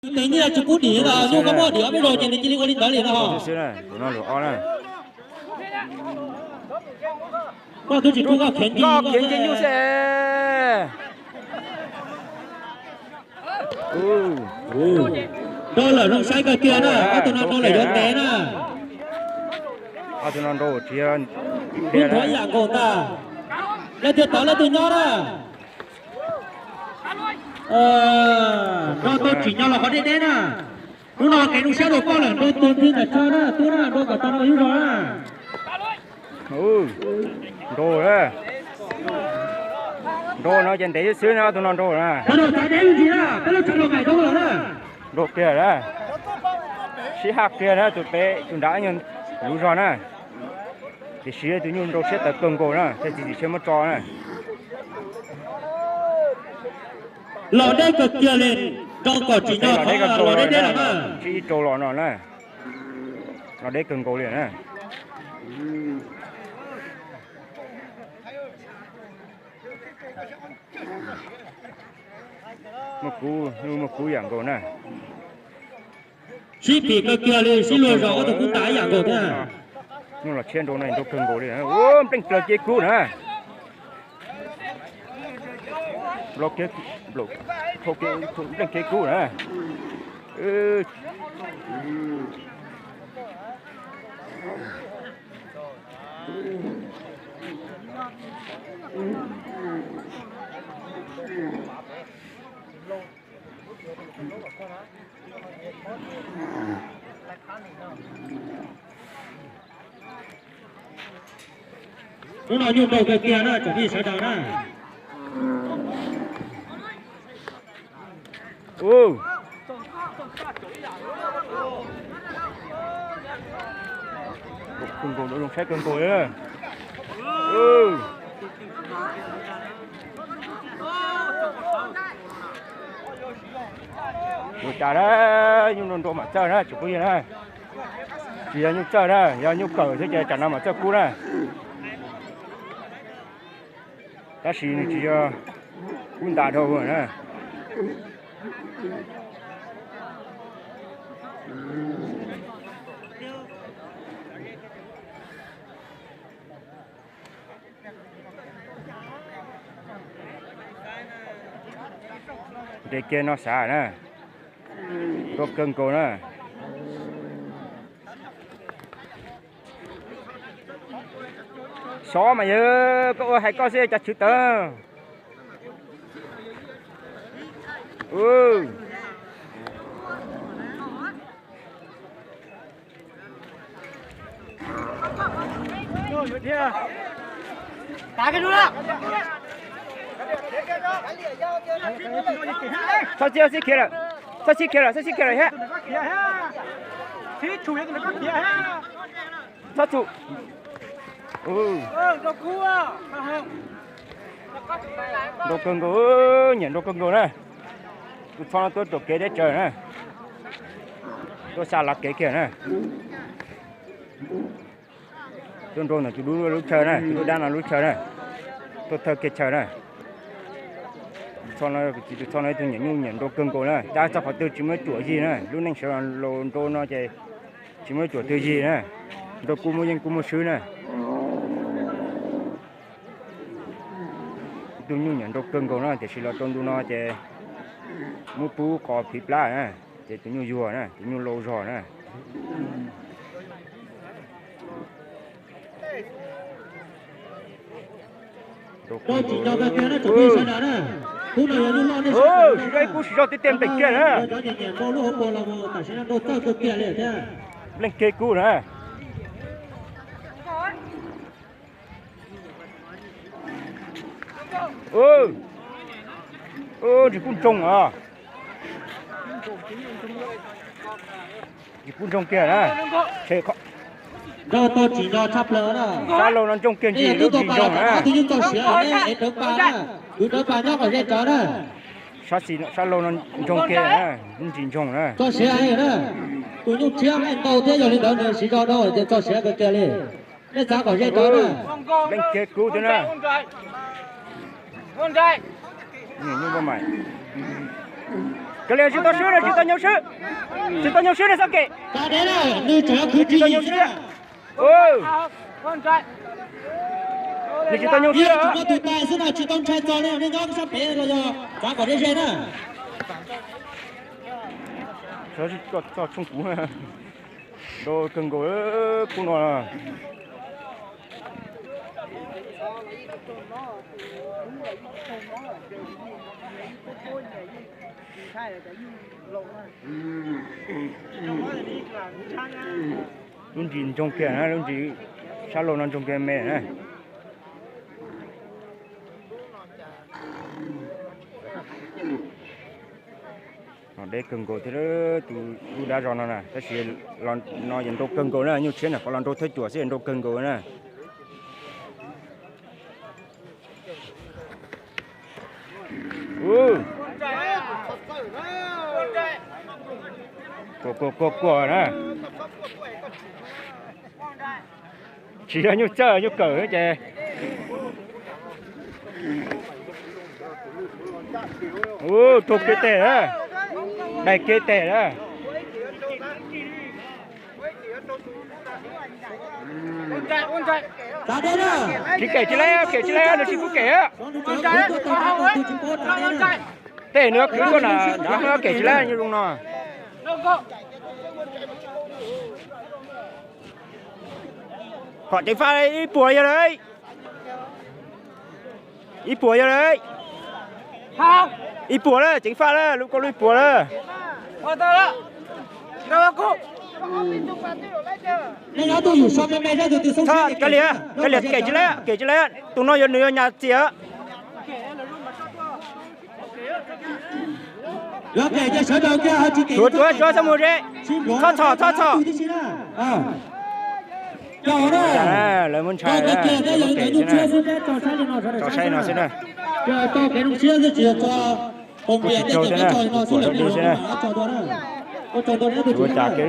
Tus nyiaj tsis pub dim los nyuj koj muab dim ob peb zaug ces nws cia li ua li ntawd li no. Xwb na, tus no lus ob na. Koj twb tsis rub koj khiav ncig, koj khiav ncig nyuj xwb. Nrau lawm zoo saib kawg kiag na, ob tug no nrau lawm yuav ntev na. Ob tug no nrau tsis yog, kuv thuam ib yam nkaus ntag. Leej twg tawv leej twg nyob na. Nrau tau tsim nyog los qhov deb deb na. Hnub no kev zoo sab dua koj lawm, nrau tus nti ntawm tsho na, tub na, nrau kom tau no ib zaug na. Nrau, nrau no ces ntev xwb na, ob tug no nrau na. Nrau kiag na, sib haj kiag na, tus pem tus nrad lub zog na. Tiam sis tus nyuj nrau siab tawv kawg nkaus na, thiaj txiav txim siab muab tso na. Los deb kawg kiag li, nrau kom tsim nyog qhov los deb deb los na. Sib ib rau los no na, los deb kawg nkaus li na. Muaj kub, muaj kub yam nkaus na. Sib phim kawg kiag li, sib luag zog ob tug kub tas ib yam nkaus thiab. Nyuj los tshiab nrau no nrau kawg nkaus li, npleej plaws kev kub na. Npleej kev kub na. Hnub no nyuj nrau kawg kiag na tsoom phooj ywg sawv daws na. Kawg nkaus, zoo saib kawg nkaus li. Ua cas na, nyuj nrau nrau mam txawj na tsoom phooj ywg na. Tsis yog nyuj txawj na, yog nyuj kawm thiab ces tsam no mam txawj kub na. Tab sis nws tsis yog kub ntas dhau na. Nres kiag no xav na, nrau kawg nkaus na. Xyov mas yog koj ua hais koj xwb cas tshwv tawv. Txhob sib khiav lawm, txhob sib khiav lawm, txhob sib khiav lawm thiab. Txhob txhum. Nrau kawg nkaus, nyiam nrau kawg nkaus na. Tus txhob no tuaj ruam kev teb chaws na, tuaj xa lav kev kiag na. Tuaj nrau ntawm tus dub lub chaw na, tus dub dab no lub chaw na, tuaj thawj kiag chaw na. Tus txhob no, tus txhob no ib tug nyiam nyuj nyiam nrau kawg nkaus na, tab txog qhov twg tsis muaj cuam yig na, lub neej sawv los nrau no ces tsis muaj cuam twg yig na, nrau kuj muaj yeej kuj muaj swb na. Tus nyuj nyiam nrau kawg nkaus na, tiam sis los rau ntu no ces muab pub qos phiv plab na, ces tus nyuj yuag na, tus nyuj lau zog na. Siv zog ib kub siv zog tiag tiag npleem kiag na. Npleej kiag kub na. Ntsis kub ntsoog os. Ntsis kub ntsoog kiag na. Nrau tau tsim nyog tshaj plaws na. Sab laug no ntsoog kiag ntsis lub ntsis ntsoog na. Tus nyuj txoj siav es rawv pa na. Kwv rawv pa nyob kom ze rawv na. Sab laug no ntsoog kiag na, lub ntsis ntsoog na. Txoj siav heev na. Tus nyuj tshiab meej ntau thiab yog li ntawd nws siv zog dhau ces txoj siav kawg kiag li. Nej xav kom ze rawv na. Leej kiag kub thiab na. Nyuj mas. Cov lias tsis tau swb na, tsis tau nyoo swb, tsis tau nyoo swb na, txoj kev. Nws tsis tau nyoo swb. Nws tsis tau nyoo swb. Tsis tau ntshai txog li nej nyob sab pem los yog txav kom ze ze na. Txog tshooj kuv, nrau kawg nkaus khub no. Lub ntsis ntsoog kiag na, lub ntsis sab laug no ntsoog kiag me na. No deb kawg nkaus thiab tus lub dab zog no na, tab sis no yog nrau kawg nkaus na, nyuj tshiab na, qhov los nrau thawj cuam xwb nrau kawg nkaus na. Kuaj kuaj kuaj kuaj na. Tsis yog nyuj txawj nyuj kawm ces. Ub, raug kev tes na, daig kev tes na. Tsis kem tsis laib, kem tsis laib, nws tsis pub kem. Tej nws khwv tuaj na, nrad kem tsis laib zoo no. Kom ceev faj ib puas yog lawm. Ib puas yog lawm. Ib puas lawm, ceev faj lawm, lub koj lub ib puas lawm. Cov lias, cov lias kem tsis laib, kem tsis laib, tus no yog nws yog nyas txias. Tsuav tsuav tsuav txhob mus ze, txhob txhom txhob txhom. Lawv muab ntshai, lawv muab kem xwb na. Tso saib no xwb na. Kuj tsis raug thiab na, kuj puas dua xwb na. Tsis ua cas kiag.